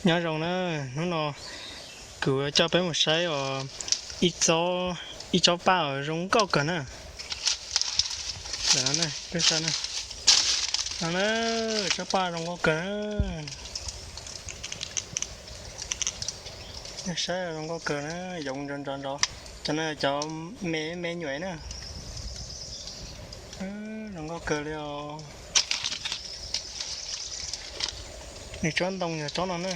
Nyob zoo na, hnub no kuv coj peb mus saib os, ib tsob paj uas zoo nkauj kawg na. Ntawm no ne, peb saib na, no na, tsob paj zoo nkauj kawg na. Nej saib zoo nkauj kawg na, yoov nrov nrov nrov. Cov no cov me me nyuam na. Zoo nkauj kawg li os. Nws tsob ntoo yog tsob no na.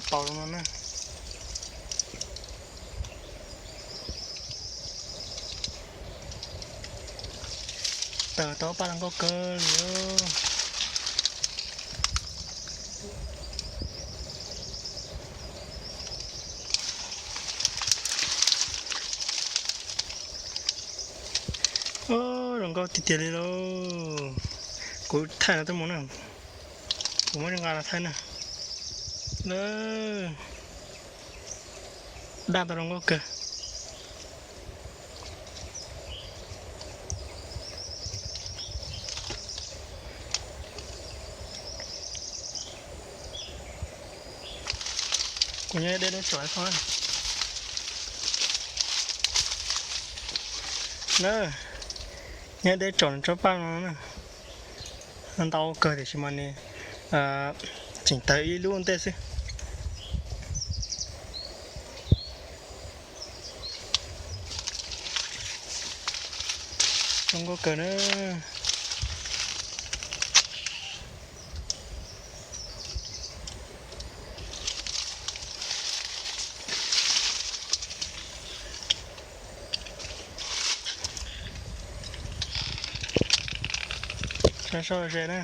Tau no na. Tawg tau paj zoo nkauj kawg li. Zoo nkauj tiag tiag li lauj. Kuv thaij no tuaj mus na. Kuv muab nqa los thaij na. Daj tau zoo nkauj kawg. Kuv nyob deb deb tsom tho na. Nyob deb tsom tsob paj no na. Ntau kawg tiam sis mas nws tseem tawg ib lub ntej xwb. Zoo nkauj kawg na. Saib seb ze na.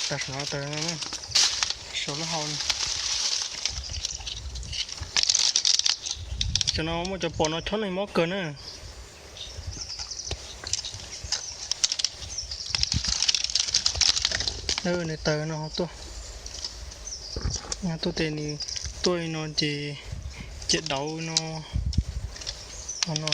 Tag saum no tawg no, saum lub hau no. Cov no muaj cov pom no chob neeg mob kawg na. Nws tawg no tuaj, tuaj tes nws tuaj li no ces ciam dauv no, no.